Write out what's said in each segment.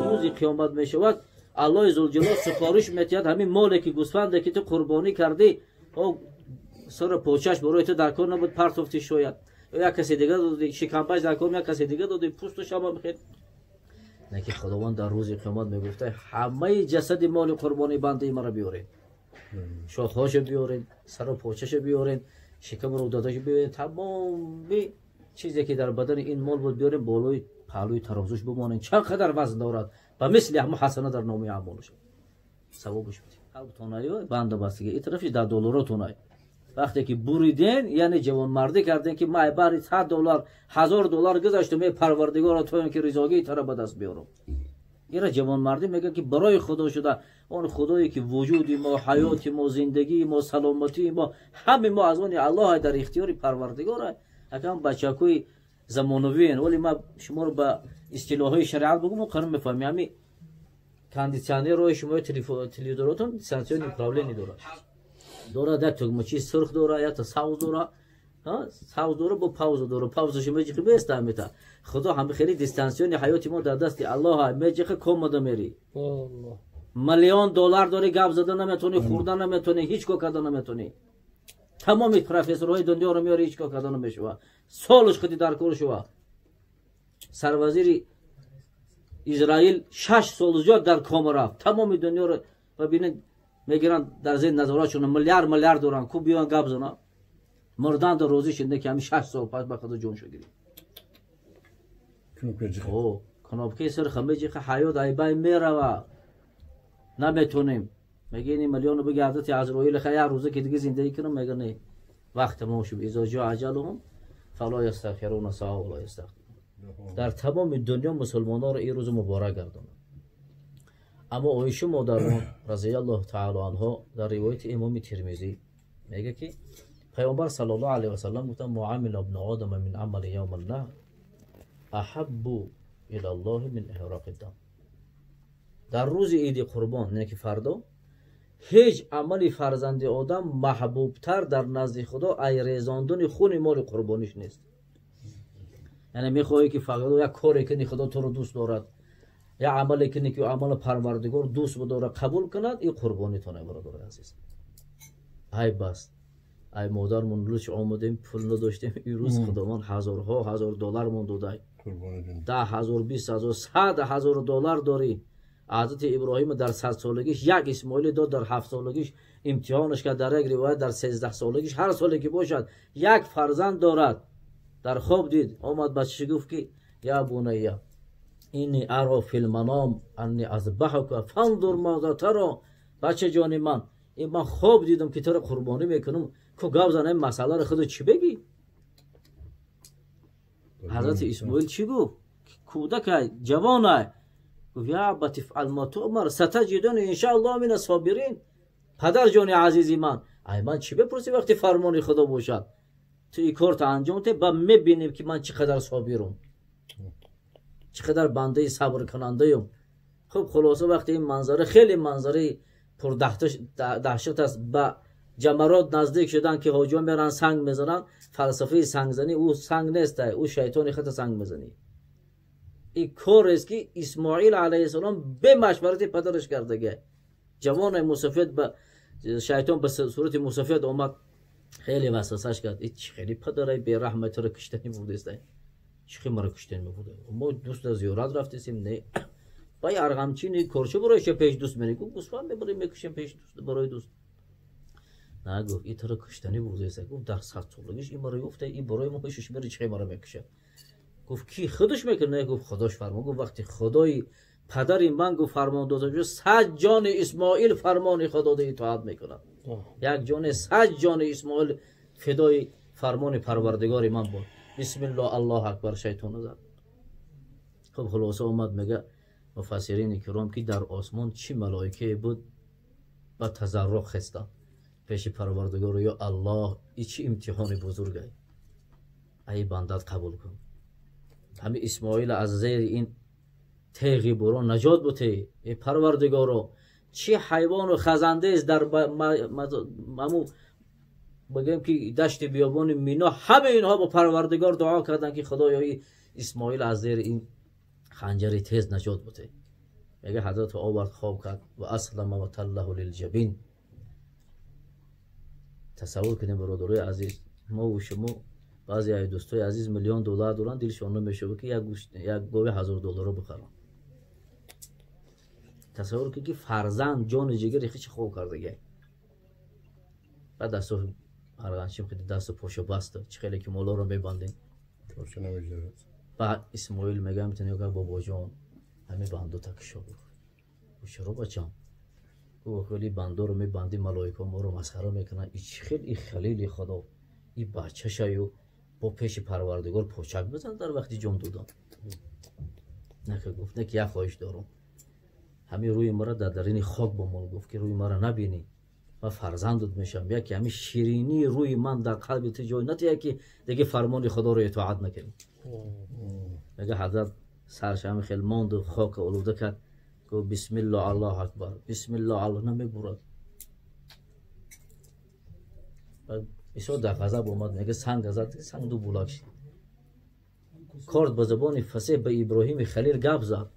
Рӯзи қиёмат мешавад, Аллоҳи Зулҷалол супориш метиҳад ҳамин моле ки гӯсфанде ки ту қурбонӣ кардӣ, сара почаш барои ту дар кор набуд, партофтӣ шояд, ё як касе дига додӣ, шикампаш дар кор як касе дига додӣ, пӯсту шама бихел. Не ки Худованд дар рӯзи қиёмат мегуфта ҳамаи ҷасади моли қурбонии бандаи маро биёред, шохҳошо биёред, сару почашо биёред, шикаму рӯдадашо биёред, тамоми чизе ки дар бадани ин мол буд биёрем, болои паҳлӯи тарозуш бимонем, чанд қадар вазн дорад, ба мисли ҳамо ҳасана дар номаи аъмолаш савобаш бидем. Банда бастига ин тарафи дар долларотонай. Вақте ки буриден, яъне ҷавонмардӣ карден ки ман бари $100, $1000 гузаштам, эй Парвардигоро, то ин ки ризогии тара ба даст биёрам. Ира ҷавонмардӣ мегӯяд ки барои Худо шуда, он Худое ки вуҷуди мо, ҳаёти мо, зиндагии мо, саломатии мо, ҳами мо аз они Аллоҳ, дар ихтиёри Парвардигор. Акам бачакои замонавиен, вале ман шуморо ба истилоҳҳои шариат бигӯм, қарн мефаҳмӣ. Ҳами кондитсионерҳои шумо, телевизоротон дистанционный управление дорад. Дорад як тугмачи сурх дора, якта сабз дора, сабз дора, бо пауза дора, паузаша меҷиқи беста ҳамита. Худо ҳами хеле дистанционный ҳаёти мо дар дасти Аллоҳ, меҷиқи комада мери. Миллион доллар дори, гап зада наметонӣ, хӯрда наметонӣ, ҳеҷ кор карда наметонӣ. Тамоми профессорҳои дунёро меёри, ҳеҷ кор карда намешава. Солш худи дар кор шува. Сарвазири Израил 6 сол зиёд дар кома рафт. Тамоми дунёро бибинед, мегиранд дар зери назоратшон, миллиард миллиард доранд, ку биён гап зананд. Мурданд розӣ шуданд ки ҳамин 6 сол пас ба худо ҷоншо гирифт. Кнопкаи сурха меҷиқа, ҳаёт айбай мерава. Наметонем. Меги ин миллиону биги ҳазрати Азроил ха як рӯза ки дига зиндагӣ кунам, мега не. Вақт тамом шуд. Изо ҷоа аҷалуҳум фало ястахируна саа вала ястақдимун. Дар тамоми дунё мусулмононро ин рӯз муборак гардонад. Аммо Оиша модармон разияллоҳу таала анҳо дар ривояти имоми Тирмизӣ мегӯяд ки Пайғамбар саллаллоҳу алайҳи васаллам гуфтанд: мо амила ибну одама мин амали явма наҳр аҳаббу илаллоҳи мин иҳроқи дам. Дар рӯзи иди қурбон, яъне ки фардо, ҳеҷ амали фарзанди одам маҳбубтар дар назди Худо ай резондани хуни моли қурбониш нест. Яъне мехоҳӣ ки фақат як коре кунӣ, Худо туро дӯст дорад, як амале кунӣ ки амали Парвардигор дӯст бидорад, қабул кунад, ин қурбонитон, бародарои азиз. Ай бас, ай модармон луч омадем, пул надоштем, имрӯз Худованд ҳазорҳо ҳазор доллармон додай. 10,000, 20,000, 100,000 доллар дорӣ. Ҳазрати Иброҳим дар 100 солагиш як Исмоили дод, дар 7 солагиш имтиҳонаш кард, дар як ривоят дар 13 солагиш, ҳар соле ки бошад як фарзанд дорад. Дар хоб дид, омад бачааш гуфт ки я бунайя инни аро фил маном анни азбаҳука фанзур маза таро. Бача ҷони ман, ин ман хоб дидам ки туро қурбонӣ мекунам, ку гап зан, ин масъаларо худо чӣ бегӣ? Ҳазрати Исмоил чӣ гуфт? Кӯдакай, ҷавонай. Гуфт: я абати ифъал ма туъмар сатаҷидуни иншааллоҳ мина собирин. Падар ҷони азизи ман, ай ман чӣ бипурсӣ вақти фармони Худо бошад? Ту ин корта анҷом те, ба мебинем ки ман чӣ қадар собирум, чӣ қадар бандаи сабркунандаюм. Хуб, хулоса вақте ин манзара хеле манзараи пурдаҳшат аст, ба ҷамарот наздик шудан ки ҳоҷиён меран санг мезананд, фалсафаи сангзанӣ ӯ санг нест, ӯ шайтони хата санг мезанӣ. Ин корест ки Исмоил алайҳиссалом бе машварати падараш кардага. Ҷавони мусафед ба шайтон ба сурати мусафед омад, хеле васвасаш кард. Ин чӣ хеле падарай бераҳмай, туро киштанӣ будест, чӣ хел маро киштанӣ мебуда? Мо дӯст аз зиёрат рафтесем, не бай арғамчини корча барои ша пеш дӯст мерем, гуфт гӯсфанд мебарем, мекушем пеш дӯст барои дӯст. На, гуфт, ин туро киштанӣ будест. Гуфт дар 100 солагиш ин маро ёфта, ин барои мо ҳушш мери, чӣ хел маро мекушад? Гуфт ки худаш мекунад? Не, гуфт Худош фармон. Гуфт вақти Худои падари ман гуфт фармон дода шуд, 100 ҷони Исмоил фармони Худо итоат мекунад. Як ҷони 100 ҷони Исмоил фидои фармони Парвардигори ман буд. Бисмиллоҳ, Аллоҳу акбар, шайтон зад. Хуб, хулоса омад, мега муфассирини киром ки дар осмон чӣ малоикае буд ба тазарруъ хестанд пеши Парвардигор: ё Аллоҳ, ин чӣ имтиҳони бузургай, ай бандат қабул кун, ҳами Исмоил аз зери ин теғи бурон наҷот буте, эй Парвардигоро, чӣ ҳайвону хазандаест дар ҳаму бигӯем ки дашти биёбони Мино, ҳама инҳо бо Парвардигор дуо карданд ки Худоё, Исмоил аз зери ин ханҷари тез наҷот буте. Мега ҳазрат овард, хоб кард ва аслама ва таллаҳу лилҷабин. Тасаввур кунем, бародарои азиз, мо ва шумо баъзе аз дӯстои азиз миллион доллар доранд, дилшон намешавад ки як гови 1000 долларро бихаранд. Тасаввур кунед ки фарзанд ҷони ҷигари хичи хоб кардагиай. Баъд дасту арғанчим хиди дасту пошо баста, чӣ хеле ки молоро мебандем. Баъд Исмоил мега метавонӣ гап, бобоҷон, ҳамин банду такшо. Чаро, бачам? Гуфт, хеле бандоро мебанди, малоика моро масхара мекунанд. И чӣ хел и халили худо, и бачашаю бо пеши парвардигор почак бизан дар вақти ҷон додан. Нака гуфт, не ки як хоҳиш дорам, ҳамин рӯи мара дар дарини хок бомол. Гуфт ки рӯи мара набинӣ, ман фарзандут мешавам, яке ҳамин ширинии рӯи ман дар қалби ту ҷой натия ки диге фармони худоро итоат накунӣ. Мега ҳазрат сарш ҳамин хел монду хока олуда кард, гуфт бисмиллоҳ, аллоҳу акбар, бисмиллоҳ, аллоҳ, намебурад. Бисёр дар ғазаб омад, мега санг зад, санг ду булак шид. Корд ба забони фасеҳ ба Иброҳими Халил гап зад.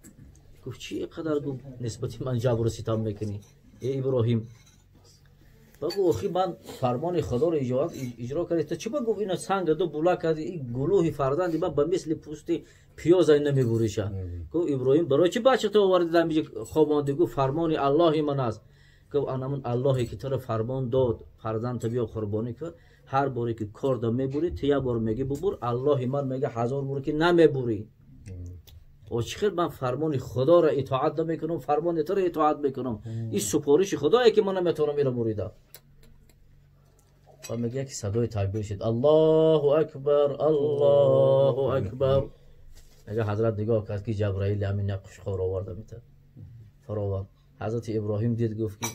Гуфт чӣ қадар, гуфт, нисбати ман ҷабру ситам мекунӣ, э Иброҳим? Ба гуфт, охи ман фармони худоро иҷро кардӣ, ту чӣ ба, гуфт, ина санга ду булак кардӣ, ин гулӯҳи фарзанди ман ба мисли пӯсти пиёза намебуриша. Гуфт Иброҳим, барои чӣ бача ту овардӣ дар инҷа хобондӣ? Гуфт фармони Аллоҳи ман аст. Гуфт анамун Аллоҳе ки туро фармон дод фарзанд биё қурбонӣ кун, ҳар боре ки корда мебурӣ, ту як бор мегӣ бубур, Аллоҳи ман мега 1000 бор ки намебурӣ. О чӣ хел ман фармони худоро итоат намекунам, фармони туро итоат мекунам? Ин супориши худое ки ман наметавонам иро бурида. Ва мегӯяд ки садои такбир шид, Аллоҳу акбар, Аллоҳу акбар. Мега ҳазрат нигоҳ кард ки Ҷабраил ҳамин як қушқор оварда метад фаровард. Ҳазрати Иброҳим дид, гуфт ки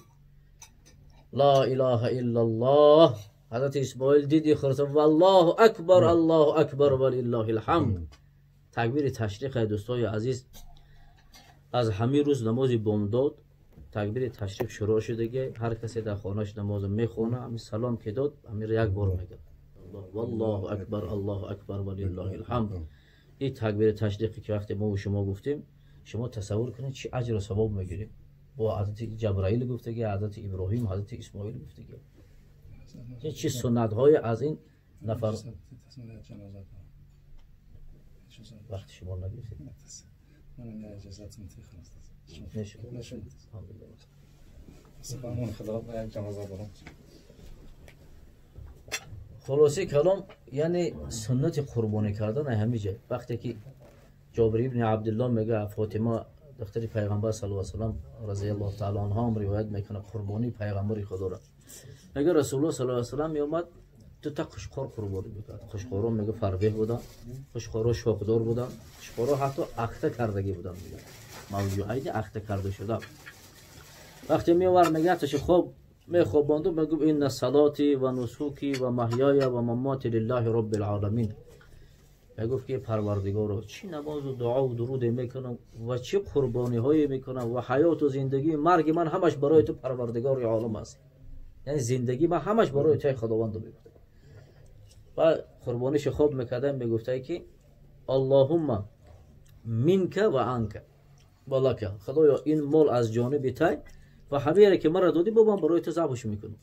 ла илаҳа иллаллоҳ. Ҳазрати Исмоил диди хурса, валлоҳу акбар, Аллоҳу акбар, валиллоҳил ҳамд. Такбири ташриқ, дӯстои азиз, аз ҳамин рӯз намози бомдод такбири ташриқ шурӯъ шудаги. Ҳар касе дар хонаш намоз мехона, ҳамин салом ки дод, ҳамин як бор мегӯяд валлоҳу акбар, Аллоҳу акбар, валиллоҳил ҳамд. Ин такбири ташриқе ки вақте мо шумо гуфтем, шумо тасаввур кунед чӣ аҷру савоб мегирем. Бо ҳазрати Ҷабраил гуфтаги, ҳазрати Иброҳим, ҳазрати Исмоил гуфтаги, чӣ суннатҳое аз ин нафар. Вақти шумо нагирифтед. Хулоси калом, яъне суннати қурбонӣ кардан ҳамин ҷай. Вақте ки Ҷобир ибни Абдуллоҳ мега, Фотима духтари пайғамбар саллаллоҳу алайҳи васаллам разияллоҳу таъала анҳо ҳам ривоят мекунад қурбонии пайғамбари худоро. Мега Расулуллоҳ саллаллоҳу алайҳи васаллам меомад, ду та қушқор қурбонӣ мекард. Қушқоро мега фарбеҳ буданд, қушқоро шохдор буданд, қушқоро ҳатто ахта кардагӣ буданд, мега мавҷуайни ахта карда шуда. Вақте меовард, мега таши хоб мехобонду, мегӯ инна салоти ва нусуки ва маҳёя ва мамоти лиллаҳи роббил оламин. Мегуфт ки парвардигоро, чӣ намозу дуову дуруде мекунам ва чӣ қурбониҳое мекунам ва ҳаёту зиндагии марги ман ҳамаш барои ту парвардигори олам аст. Яъне зиндагии ман ҳамаш барои ту, худованду, мегуфт. Ва қурбониши хоб мекардам, мегуфтае ки Аллоҳумма минка ва анка валака, худоё, ин мол аз ҷониби тай ва ҳамере ки маро додӣ, бо ман барои ту забҳш мекунам.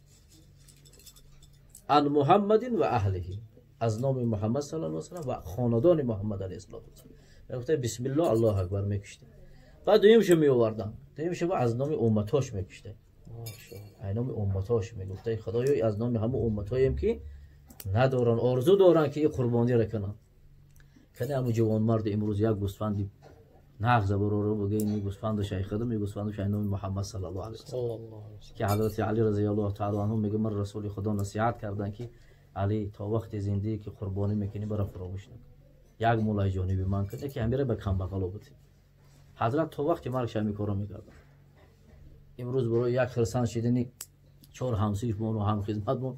Ан Муҳаммадин ва аҳлиҳи, аз номи Муҳаммад саллаллоҳу алайҳи васаллам ва хонадони Муҳаммад алайҳиссалоту вассалом. Мегуфта бисмиллоҳ, Аллоҳу акбар, мекушта. Баъд дуюмшо меовардам, дуюмшо аз номи умматош мекушта, ай номи умматош мегуфта, худоё, аз номи ҳамон умматҳоем ки надоранд, орзу доранд ки ин қурбониро кунанд. Кане ҳамун ҷавонмарди имрӯз як гӯсфанди нағз бароро бигӯ, ин гӯсфанду шайхадам, ин гӯсфанду шай номи Муҳаммад саллаллоҳу алайҳи васаллам, ки ҳазрати Али разияллоҳу таъала анҳу мегӯ, ман расули худо насиҳат карданд ки Али, то вақти зиндагӣ ки қурбонӣ мекунӣ, бара фаромӯш накун, як мулай ҷониби ман кун, ки ҳамира ба камбағало буд. Ҳазрат то вақти маргш ҳамин корро мекарданд. Имрӯз барои як хирсан шидани чор ҳамсифмону ҳамхизматмон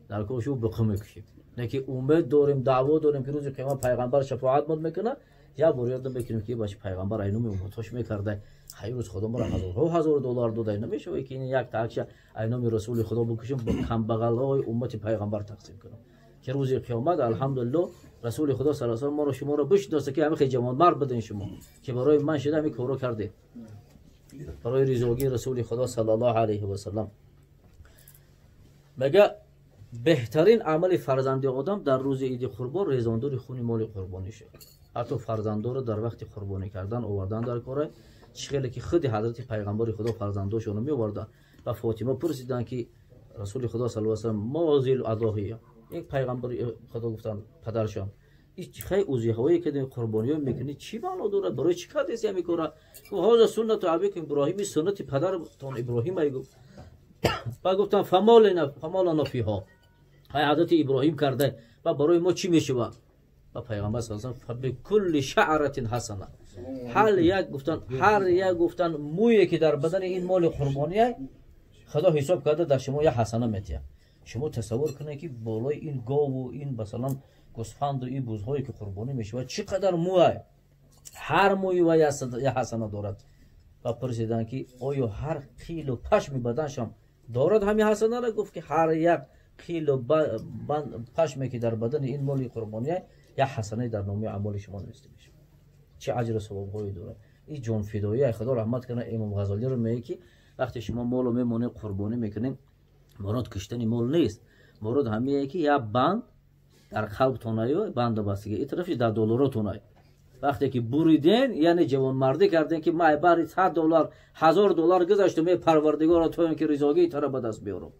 дар кошу биқӣ мекушем. Лекин умед дорем, даъво дорем ки рӯзи қиёмат пайғамбар шафоат мод мекунад. Як бор ёд мекунем ки бачи пайғамбар айноми умматош мекарда. Хай, рӯз худо мара ҳазорҳо ҳазор доллар дода, намешавад ки ин як таакша айноми расули худо бикушем, ба камбағалҳои уммати пайғамбар тақсим кунам, ки рӯзи қиёмат алҳамдулиллоҳ. Расули Худо саллаллоҳу алайҳи ва саллам моро шуморо бишноса ки ҳамин хел ҷавонмард будем шумо ки барои ман шуда ҳамин корро кардед барои ризогии Расули Худо саллаллоҳу алайҳи ва саллам. Мега беҳтарин амали фарзанди одам дар рӯзи иди қурбон резондори хуни моли қурбонӣ шуд. Ҳатто фарзандоро дар вақти қурбонӣ кардан овардан дар кора чӣ хеле ки худи ҳазрати пайғамбари Худо фарзандошонро меоварданд. Ва Фотима пурсиданд ки Расули Худо саллаллоҳу алайҳи ва саллам мозил адоҳия, ин пайғамбари Худо гуфтанд падаршон ин хай узиҳое ки қурбониҳо мекунӣ чӣ маъно дорад, барои чӣ кардеси ҳамин кора? Ҳоза суннату абикум Иброҳим, суннати падаратон Иброҳим ай гуфт. Ба гуфтанд фамолана фиҳо, ҳай ҳазрати Иброҳим карда ва барои мо чӣ мешавад? Ва пайғамбар саллаллоҳу алайҳи ва саллам бикулли шаъратин ҳасана, ҳар як гуфтанд, ҳар як гуфтанд мӯе ки дар бадани ин моли қурбоние Худо ҳисоб карда дар шумо як ҳасана метиҳад. Шумо тасаввур кунед ки болои ин гову ин масалан гӯсфанду ин бузҳое ки қурбонӣ мешавад чӣ қадар мӯй, ҳар мӯи ва як ҳасана дорад. Ва пурсиданд ки оё ҳар қилу пашми баданшам дорад ҳамин ҳасанаро? Гуфт ки ҳар як қилу пашме ки дар бадани ин моли қурбоние як ҳасанае дар номаи аъмоли шумо нависта мешавад. Чӣ аҷру савобҳое дорад ин ҷонфидоӣ. Худо раҳмат кунад Имом Ғазолиро мегӯяд ки вақте шумо моло мемонед қурбонӣ мекунед, мурод куштани мол нест, мурод ҳамие ки як банд дар қалбтонаю банда бастига ин тарафи дар долларотонай. Вақте ки буриден, яъне ҷавонмардӣ карден ки ман бари $100 $1000 гузаштум, эй Парвардигоро то ин ки ризогии тара ба даст биёрам.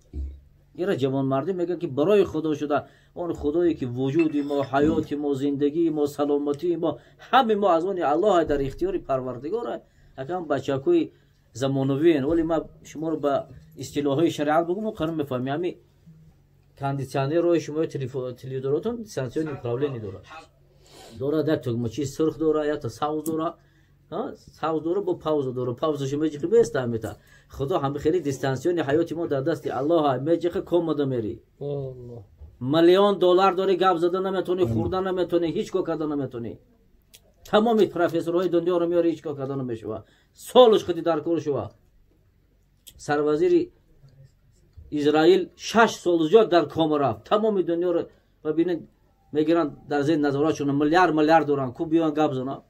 Ира ҷавонмардӣ мегӯяд ки барои Худо шуда, он Худое ки вуҷуди мо, ҳаёти мо, зиндагии мо, саломатии мо, ҳами мо аз они Аллоҳ дар ихтиёри Парвардигор. Акам бачакои замонавиен, вале ман шуморо ба истилоҳҳои шариат бигӯм, қарн мефаҳмем. Ҳами кондитсионерҳои шумо телевизоротон дистанционный управление дорад, дорад як тугмачи сурх дорад, якта сабз дорад, сабз дорад бо пауза дорад, паузаша меҷиқи беста мета. Худо ҳами хеле дистанционный ҳаёти мо дар дасти Аллоҳ, меҷиқи комада мери. Миллион доллар дори, гап зада наметонӣ, хӯрда наметонӣ, ҳеҷ кор карда наметонӣ. Тамоми профессорҳои дунёро меёри, ҳеҷ кор карда намешавад. Солаш худи дар кор шава. Сарвазири Израил 6 сол зиёд дар кома рафт. Тамоми дунёро бибинед мегиранд дар зери назоратшон, миллиард миллиард доранд, ку биён гап зананд.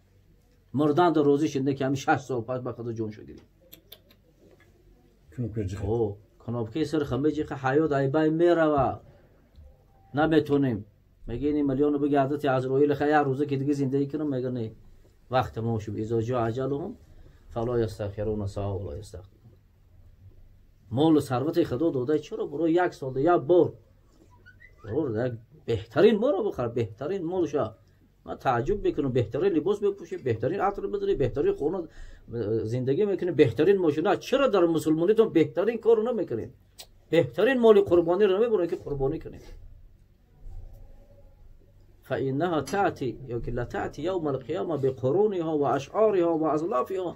Мурдан дар розӣ шуда ки ҳамин 6 сол пас ба худо ҷон шуд. Кнопкаи сурх меҷиқа, ҳаёт айбай мерава. Наметонем. Меги ин миллиону биги ҳазрати Азроил ха як рӯза ки дига зиндагӣ кунам, мега не. Вақт тамом шуд. Изо ҷоа аҷалуҳум фало ястахируна саа ва ло ястақдимун. Молу сарвати Худо дода чаро барои як сол як бор? Барои як беҳтарин молро бихар, беҳтарин молша. Ман тааҷҷуб мекунам, беҳтарин либос мепӯшӣ, беҳтарин атр мезанӣ, беҳтарин хона зиндагӣ мекунӣ, беҳтарин мошина. Чаро дар мусулмонитон беҳтарин корро намекунед? Беҳтарин моли қурбониро намебуред ки қурбонӣ кунед. فإنها تأتي لا تأتي يوم القيامة بقرونها وأشعارها وأزلافها.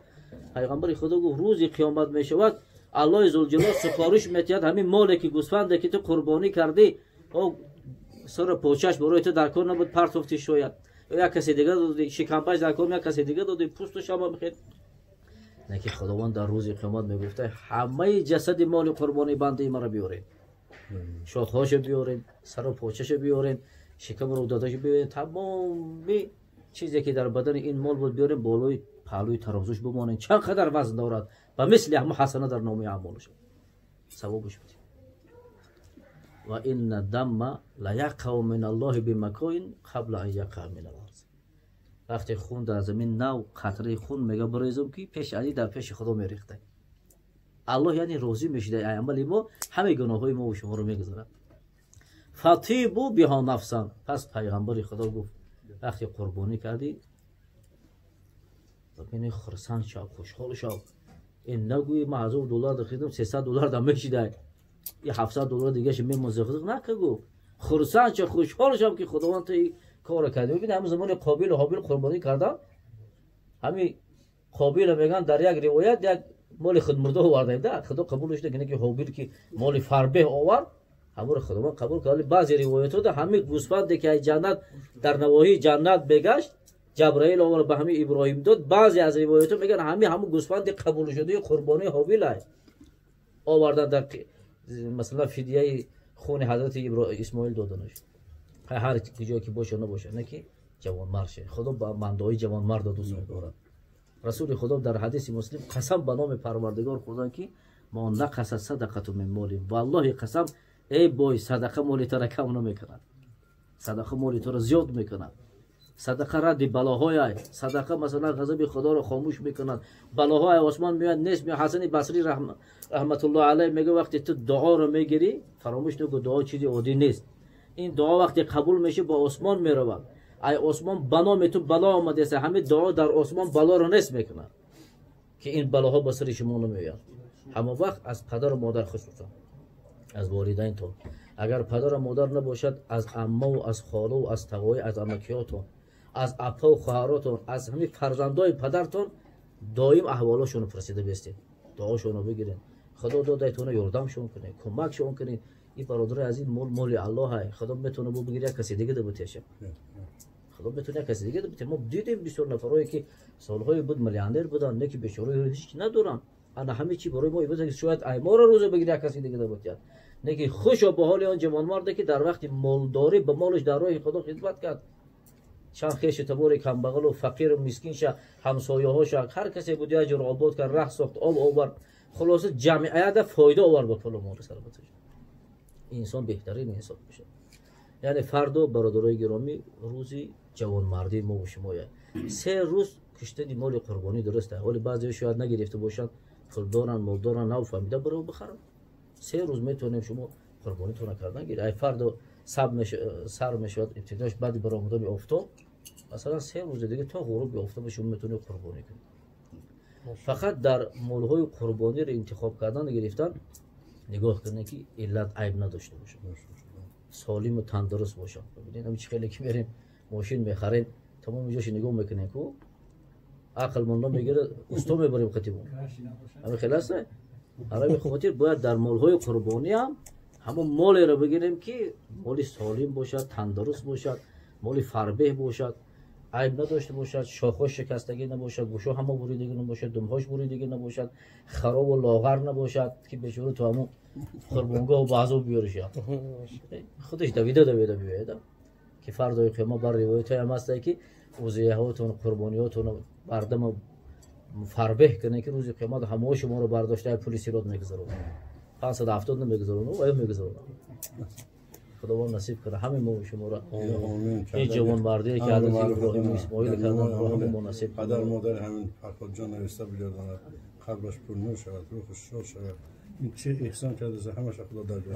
پیغمبر خدا گفت روزی قیامت میشود الله ذوالجلال سفارش میتید همین مالی که گوسفنده که تو قربانی کردی او سر پوچش برای تو در کار نبود، پرتوفتی شاید یا کسی دیگه دادی، شکمپش در کار یا کسی دیگه دادی، پوستش هم بخیر. نه که خداوند در روز قیامت میگفته همه جسد مال قربانی بنده مرا بیارید، شاخهاش بیارید، سر پوچش بیارید، شکم رو داداش بیارید، تمامی چیزی که در بدن این مال بود بیارید بالای پهلوی ترازوش بمانید، چند قدر وزن دارد و مثل همه حسنه در نامه اعمالش ثوابش بدید. و ان الدم لیقع من الله بمکان قبل ان یقع من الارض. وقتی خون در زمین نو قطره خون میگه بریزم که پیش علی در پیش خدا میریخته. الله یعنی راضی میشه عمل ما، همه گناههای ما و شما رو میگذارد. فطیبوا بها نفسا. پس پیغمبر خدا گفت وقتی قربانی کردی ببینی خرسند شو، خوشحال شو. این نگویی من $1000 خریدم $300 دم میشیده، یه $700 دیگه ش میمون نه که گفت خرسند شو، خوشحال شو که خداوند تو این کار کرده. ببین همون زمان قابیل و هابیل قربانی کردن، همین قابیل میگن در یک روایت یک مال خود مرده آورده، ده خدا قبولش نکنه که هابیل که مال فربه آورد همون خداوند قبول کرد. بعضی روایت ها ده همین گوسفند که جنت در نواحی جنت بگشت جبرائیل آورد به همین ابراهیم داد. بعضی از روایت ها میگن همین همون گوسفند قبول شده قربانی هابیل آوردن در مثلا فدیه خون حضرت اسماعیل دادنش. Ҳар куҷое ки боша набоша, не ки ҷавонмард ше. Худо ба мандои ҷавонмарда дӯст медорад. Расули Худо дар ҳадиси Муслим қасам ба номи Парвардигор хӯрдан, ки мо нақаса садақату мин моли, валлоҳи қасам, эй бой, садақа моли тура кам намекунад, садақа моли туро зиёд мекунад. Садақа радди балоҳояй, садақа масалан ғазаби Худоро хомӯш мекунад, балоҳои осмон меояд, нест. Ҳасани Басрӣ раҳматуллоҳ алайҳ мегӯяд: вақте ту дуоро мегирӣ, фаромӯш накун, дуо чизи оддӣ нест. Ин дуо вақте қабул мешавад, ба осмон меравад. Ай осмон ба номи ту бало омадааст, ҳамин дуо дар осмон балоро нест мекунад, ки ин балоҳо ба сари шумо намеояд. Ҳамон вақт аз падару модар, хусусан аз волидайнтон, агар падару модар набошад, аз аммаву аз холаву аз тағои, аз амакиётон, аз апаву хоҳаротон, аз ҳамин фарзандои падартон доим аҳволошонро пурсида бестед, дуошонро бигиред. Худо додайтона, ёрдамшон кунед, кӯмакшон кунед. Ин бародари азиз, мол моли Аллоҳ, Худо метавона бо бигири, як каси дига да бутеша, Худо метавона як каси дига да бите. Мо дидем бисёр нафарое ки солҳое буд миллионер буданд, не ки бечораи ҳеҷ надоранд. Ана ҳамин чи барои мо ибодат, шояд айморо рӯза бигири, як каси дига да бутияд. Не ки хушо ба ҳоли он ҷавонмарде ки дар вақти молдорӣ ба молаш дар роҳи Худо хидмат кард. Чанд хешу табори камбағалу фақиру мискинша, ҳамсояҳоша, ҳар касе буд, як ҷоро обод кард, раҳ сохт, об овард, хулоса ҷамъията фоида овард ба пулу моли сарваташ. Инсон беҳтарин инсон бошад. Яъне фардо, бародарои гиромӣ, рӯзи ҷавонмардии мо шумоя. 3 рӯз куштани моли қурбонӣ дуруст аст. Ҳоли баъзеҳо шояд нагирифта бошанд, пул доранд, мол доранд, нав фаҳмида баро бихаранд. 3 рӯз метавонем шумо қурбонитона кардан гиред. Ай фардо сар мешавад ибтидош баъди баромадани офтоб, масалан 3 рӯзи дига то ғуруби офтоб шумо метавонед қурбонӣ кунед. Фақат дар молҳои қурбониро интихоб кардан гирифтан нигоҳ кунед, ки иллат айб надошта бошад, солиму тандуруст бошад. Бибинед, ҳамин чи хеле ки мерем мошин мехарем, тамоми ҷоши нигоҳ мекунем, ку ақлмон намегирад, усто мебарем қатибон. Ҳамин хел аст. Ҳамин хотир бояд дар молҳои қурбонӣ ҳам ҳамон молеро бигирем, ки моли солим бошад, тандуруст бошад, моли фарбеҳ бошад, айб надошта бошад, шохҳош шикастагӣ набошад, гӯшо ҳама буридагӣ набошад, думҳош буридагӣ набошад, харобу лоғар набошад, ки бечора то ҳамон қурбонгоҳу ба азоб биёриша, худаш давида давида биёяд, ки фардои қиёма бар ривоятҳое ҳам ҳастае, ки узияҳотон, қурбониҳотон бардама фарбеҳ кунед, ки рӯзи қиёмат ҳамао шуморо бардошта пули сирот мегузаронад, 570 намегузаронад, ва мегузаронад. Худованд насиб кунад ҳамаи мо шуморо ин ҷавонмардие ки ҳазрати Иброҳиму Исмоил карданд, ҳама мо насиб. Падар модар ҳамин Фарҳодҷон нависта биёрдонад, қабраш пурнур шавад, рӯҳаш шод шавад. Ин чи эҳсон кардааст, ҳамаша Худо дар ҷои.